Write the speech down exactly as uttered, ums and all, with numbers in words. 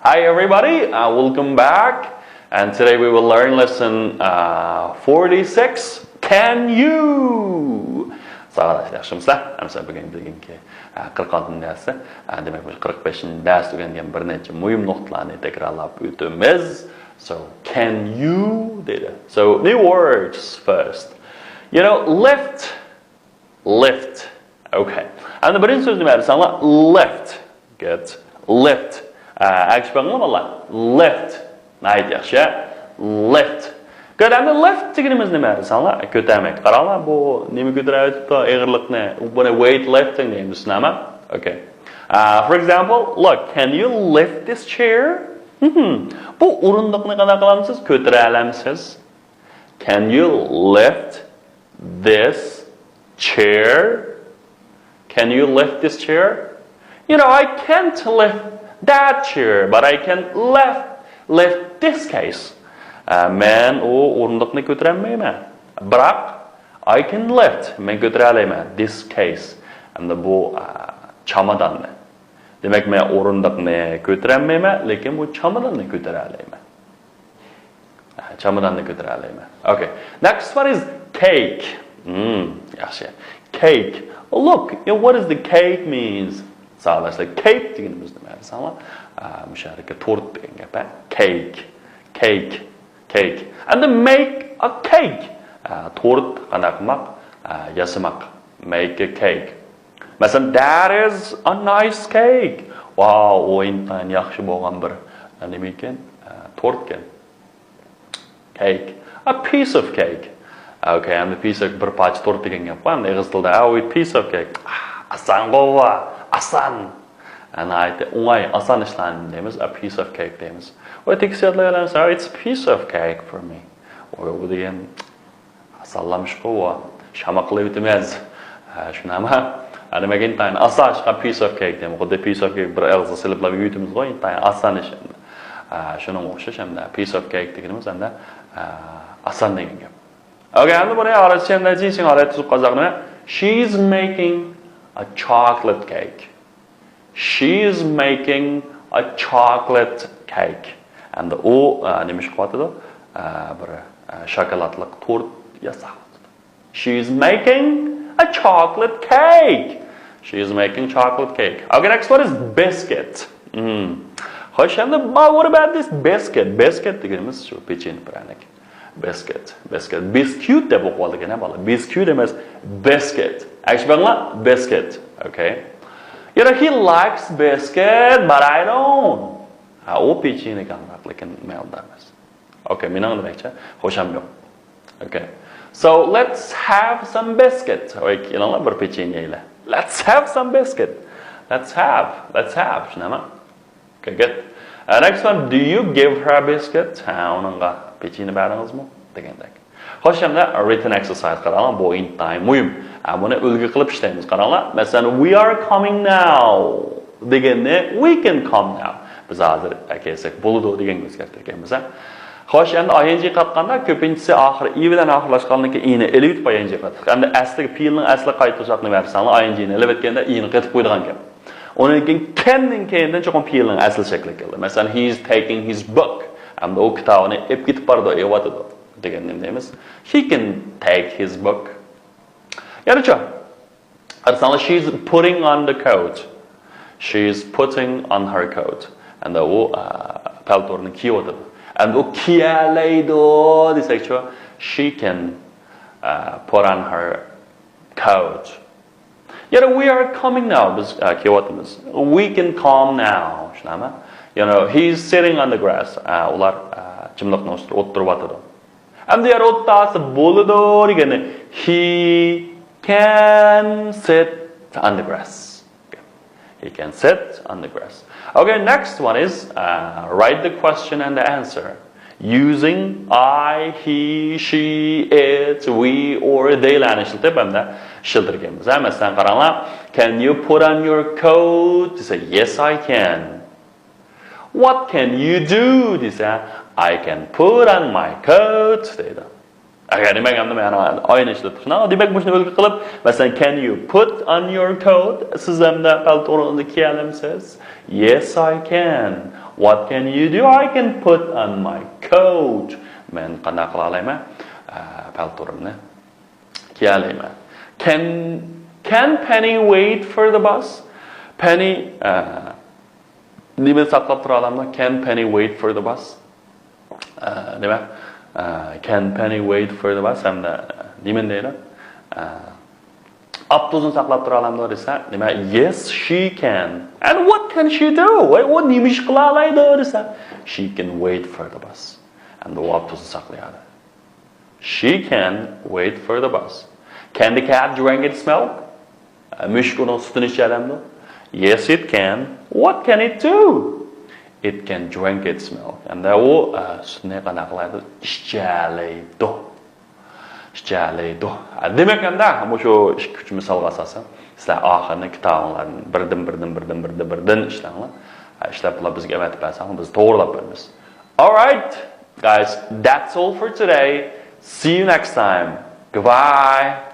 Hi everybody, uh, welcome back. And today we will learn lesson uh, forty-six. Can you? ساغلام، ياخشىمۇسىلەر؟ ئەمسە بۈگۈن بۈگۈنكى قىرىق ئالتىنچى دەرسى. دېمەك، بۇ قىرىق بەشىنچى دەرس ئۆگەنگەن بىر نەچچە مۇھىم نۇقتىلارنى تەكرارلاپ ئۆتىمىز. So, can you دەيدۇ. So, new words first. You know, lift. Lift. Okay. ئەمدى بىرىنچى سۆزنى بەرسەڭلار، left. Good. Lift. ئەكشىپەڭلار بالىلار. Lift. ناھايىتى ياخشى. Lift. Good. ئەمدى lift دېگىنىمىز نېمە دېسەڭلار، كۆتەرمەك. قاراڭلار، بۇ نېمە كۆتۈرۈۋېتىپتۇ ئېغىرلىقنى؟ بۇنى weight lifting دەيمىز، نەمە؟ Okay. For example, look, can you lift this chair? بۇ ئورۇندۇقنى قانداق قىلامسىز؟ كۆتۈرەلەمسىز؟ Can you lift this chair? Can you lift this chair? You know, I can't lift that chair, but I can lift, lift this case. Ә, мен о орындыкны көтөрәлмәймен. Бирак, I can lift, мен көтөрәләймен, this case. Әмді бу, ә, чамаданны. Демәк, мен орындыкны көтөрәлмәймен, ләкин бу чамаданны көтөрәләймен. Чамаданны көтөрәләймен. Okay. Next one is cake. Hmm, яхшы. Cake. Look, you know, what is the cake means? Саулашта cake дегенimiz неме? Сама, мушарика торт деген гәп, ә? Cake. Cake. Cake. And then make a cake. Торт, qanday qilmoq? Yasamoq. Make a cake. Masalan, that is a nice cake. Wow, o intayin yaxshi bo'lgan bir, nima ekan? Tort ekan. Cake. A piece of cake. Okay, and a piece of bir parcha tort degan gap bor. Endi ig'iz tilda, oh, a piece of cake. Ah, oson, oson. Nihoyatda o'ng'ay, oson ishlarni deymiz, a piece of cake deymiz. Voy, tekis yodlayveramiz, oh, it's a piece of cake for me. Voy, bu degan Sallamishqu, shamaqlayotimiz. Shunama? Nimaga intayin oson chiqqan piece of cake deyman. Xuddi piece of cake bir og'izga siliblar yeyotimiz-ku, intayin oson ish endi. Shunga o'xshash hamda piece of cake deganimiz hamda oson degan gap. Okay, endi buni orasiga endi jinching oraya tuzib qolsak nima? She's making a chocolate cake. She is making a chocolate cake. Endi u nima ish qilyotidi? Bir shokoladli tort yasayotidi. She is making a chocolate cake. She is making chocolate cake. Okay, next one is biscuit. Hmm. Xo'sh, endi what about this biscuit? Biscuit deganimiz shu pechenye, пряник. Biscuit, biscuit. Biscuit deb o'qib oldik yana, bola. Biscuit emas, biscuit. Aytishmanglar, biscuit. Okay. You know, he likes biscuit, but I don't. Ha, u pechenye kamroq, lekin men emas. Okay, mening demakchi, xo'sham yo'q. Okay. So, let's have some biscuit. Oy, kelinglar, bir pechenye yeylik. Let's have some biscuit. Let's have, let's have. Shunama? Okay, good. Uh, next one, do you give her a biscuit? Ha, uningga pechenye berdingizmi? Degandek. Xo'sh, endi written exercise qaranglar, bu intayin muhim. Ha, buni ulgu qilib ishlaymiz, qaranglar. Masalan, we are coming now deganni we can come now. Biz hozir kelsak bo'ladi deganga o'zgartirganmiz, ha. Xo'sh, endi ing qatqanda ko'pinchisi oxiri i bilan oxirlashgandan keyin ini ilib o'tib ing qatdiq. Endi asli fe'lning asli qayta tushakni bersanglar, ingni ilib o'tganda ini qetib qo'ydigan gap. Undan keyin canning keyinden cho'qim fe'lning asl shakli keldi. Masalan, he is taking his book. Hamda u kitobini ep ketib bordi, evatidi. Degan nima deymiz? He can take his book. Ya'ni-chi, qarasangiz, she is putting on the coat. She is putting on her coat. Endi u paltorini kiyotidi. Endi u kiyalaydi desakchi, she can put on her coat. Yana, we are coming now. Biz kelyapmiz. We can come now. Shunami? You know, he's sitting on the grass. Ular chimliqni ustida o'tirib yotadi. Endi yana o'tirsa bo'ladi degani, he can sit on the grass. He can sit on the grass. Okay, next one is uh, write the question and the answer using I, he, she, it, we, or they larni ishlatib hamda ishlatganmiz. Ha, masalan, qaranglar. Can you put on your coat? Desa, yes, I can. What can you do? Desa, I can put on my coat, deydi. ئەگەر دېمەك ئەمدى مەنە ئاينى ئىشلەتتۇق. شۇنداق؟ دېمەك مۇشۇنى ئۈلگە قىلىپ، مەسىلەن، can you put on your coat؟ سىز ئەمدى پەلتويىڭىزنى كىيەلەمسىز؟ Yes, I can. What can you do? I can put on my coat. مەن قانداق قىلالايمەن؟ ئە، پەلتويۇمنى كىيەلەيمەن. Can can Penny wait for the bus? Penny ئە، نېمىنى ساقلاپ تۇرالامدۇ؟ Can Penny wait for the bus? ئە، نېمە؟ ئە، can Penny wait for the bus ھەمدە نېمىنى دەيدۇ؟ ئە، ئاپتوبۇسنى ساقلاپ تۇرالامدۇ دېسە، نېمە؟ Yes, she can. And what can she do? ۋاي، ئۇ نېمە ئىش قىلالايدۇ دېسە، she can wait for the bus. ھەمدە ئۇ ئاپتوبۇسنى ساقلىيالىدۇ. She can wait for the bus. Can the cat drink its milk? مۈشۈك ئۇنىڭ سۈتىنى ئىچەلەمدۇ؟ Yes, it can. What can it do? It can drink its milk. ھەمدە ئۇ ئە، سۈتنى قانداق قىلالايدۇ؟ ئىچەلەيدۇ. ئىچەلەيدۇ. ئە، دېمەك ئەمدى مۇشۇ ئىككى ئۈچ مىسالغا ئاساسەن سىلەر ئاخىرىنى كىتابىڭلاردىن بىردىن بىردىن بىردىن بىردىن بىردىن ئىشلەڭلار. ئە، ئىشلەپ بۇلار بىزگە ئەۋەتىپ بەرسەڭلار بىز توغرىلاپ بېرىمىز. Alright, guys, that's all for today. See you next time. Goodbye.